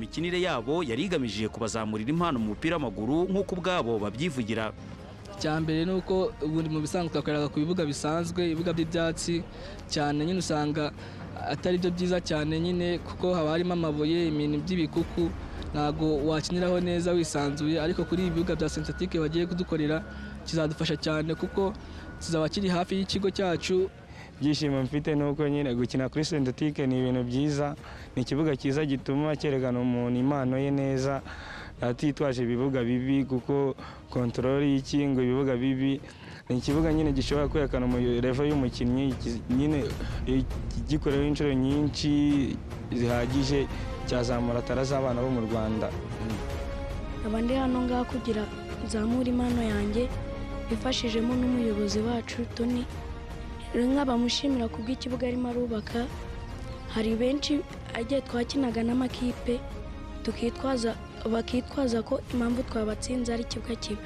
mikinire yabo yari igamije kubazamurira impano mu mupira w'amaguru, nk'uko ubwabo babyivugira. Icya mbere ni uko ubundi mu bisanzwe twakoreraga ku bibuga bisanzwe, ibibuga by'ibyatsi cyane nyine, usanga atari byo byiza cyane nyine, kuko haba harimo amabuye, ibintu by'ibikuku, ntabwo wakiniraho neza wisanzuye. Ariko kuri ibi bibuga bya synthétique bagiye kudukorera kizadufasha cyane, kuko kizaba kiri hafi y'ikigo cyacu. Ibyishimo mfite ni uko nyine gukina kuri synthétique ni ibintu byiza, ni ikibuga cyiza gituma cyerekana umuntu impano ye neza atitwaje ibibuga bibi, kuko contrôle y'ikingo ibibuga bibi ni ikibuga nyine gishobora kwerekana level y'umukinnyi nyine gikorewe inshuro nyinshi zihagije, cyazamura talent z'abana bo mu Rwanda. Nkaba ndi hano ngaha kugira nzamure impano yanjye, bifashijemo n'umuyobozi wacu Tony. Rero nkaba mushimira kubw'ikibuga arimo arubaka. Hari benshi agiye twakinaga n'amakipe tukitwaza, bakitwaza ko impamvu twabatsinze ari ikibuga kibi,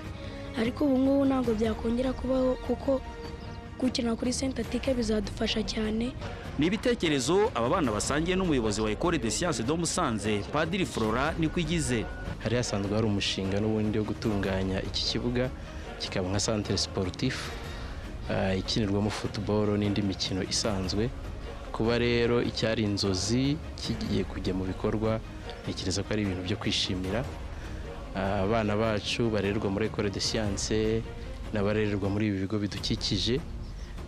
ariko ubu ngubu ntabwo byakongera kubaho, kuko gukina kuri synthétique bizadufasha cyane. Ni ibitekerezo aba bana basangiye n'umuyobozi wa Ecole de Sciences de Musanze, Padiri Flora Nikwigize. Hari hasanzwe hari umushinga n'ubundi wo gutunganya iki kibuga kikaba nka centre sportif ikinirwamo football n'indi mikino isanzwe. Kuba rero icyari inzozi kigiye kujya mu bikorwa, ntekereza ko ari ibintu byo kwishimira. Abana bacu barererwa muri Ecole de Sciences n'abarererwa muri ibi bigo bidukikije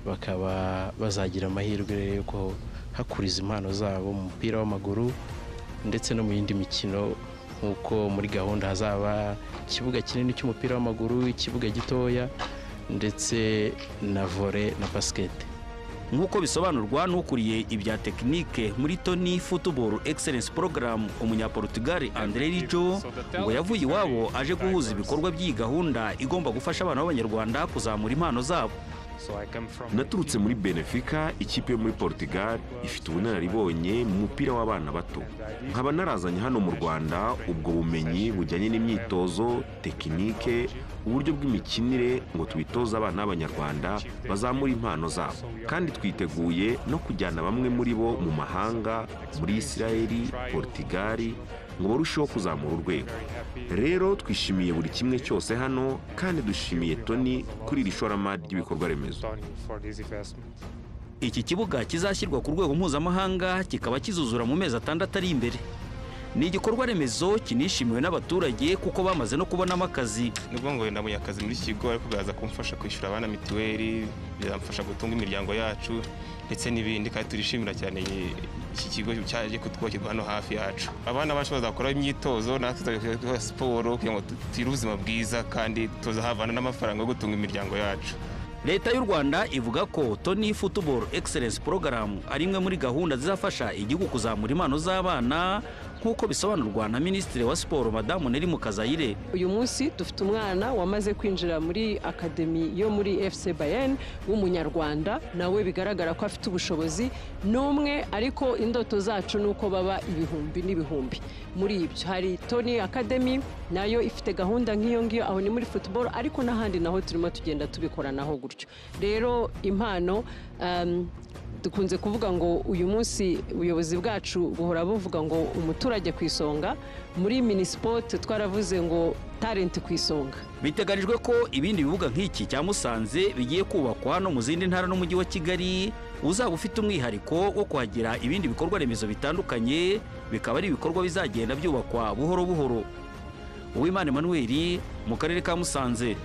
bakaba bazagira amahirwe yo kuhakuriza impano zabo mu mupira w'amaguru ndetse no mu yindi mikino, nk'uko muri gahunda hazaba ikibuga kinini cy'umupira w'amaguru, ikibuga gitoya, ndetse na volley na basket. Nk'uko bisobanurwa n'ukuriye ibya tekinike muri Tony Football Excellence Program, Umunyaportugal André Rijo, ngo yavuye iwabo aje guhuza ibikorwa by'iyi gahunda igomba gufasha abana b'Abanyarwanda kuzamura impano zabo. Naturutse muri Benfica, ikipe yo muri Portugal ifite ubunararibonye mu mupira w'abana bato, nkaba narazanye hano mu Rwanda ubwo bumenyi bujyanye n'imyitozo, tekinike, uburyo bw'imikinire, ngo tubitoze abana b'Abanyarwanda bazamura impano zabo. Kandi twiteguye no kujyana bamwe muri bo mu mahanga, muri Isirayeli, Portugal, ngo barusheho kuzamura urwego. Rero twishimiye buri kimwe cyose hano, kandi dushimiye Tony kuri iri shoramari ry'ibikorwa remezo. Iki kibuga kizashyirwa ku rwego mpuzamahanga kikaba kizuzura mu mezi 6 ari imbere. Ni igikorwa remezo kinishimiwe n'abaturage, kuko bamaze no kubonamo akazi. Nubwo ngo nabonye akazi muri iki kigo, ariko biraza kumfasha kwishyura abana mituweli, biramfasha gutunga imiryango yacu ndetse n'ibindi. Kandi turishimira cyane iki kigo cyaje kutwubakirwa hano hafi yacu. Abana bacu bazakora imyitozo, natwe tuzakora siporo kugira ngo tugire ubuzima bwiza, kandi tuzahavana n'amafaranga yo gutunga imiryango yacu. Leta y'u Rwanda ivuga ko Tony Football Excellence Program ari imwe muri gahunda zizafasha igihugu kuzamura impano z'abana, nk'uko bisobanurwa na Minisitiri wa Siporo, Madamu Nelly Mukazayire. Uyu munsi dufite umwana wamaze kwinjira muri academy yo muri FC Bayern w'Umunyarwanda, nawe bigaragara ko afite ubushobozi. Ni umwe, ariko indoto zacu ni uko baba ibihumbi n'ibihumbi. Muri ibyo hari Tony Academy, nayo ifite gahunda nk'iyo ngiyo. Aho ni muri football, ariko n'ahandi naho turimo tugenda tubikoranaho gutyo. Rero impano, dukunze kuvuga ngo uyu munsi ubuyobozi bwacu buhora buvuga ngo umuturage ku isonga. Muri Minispoc twaravuze ngo talent ku isonga. Biteganijwe ko ibindi bibuga nk'iki cya Musanze bigiye kubakwa no mu zindi ntara n'umujyi wa Kigali uzaba ufite umwihariko wo kuhagira ibindi bikorwa remezo bitandukanye, bikaba ari ibikorwa bizagenda byubakwa buhoro buhoro. Uwimana Emmanuel, mu karere ka Musanze.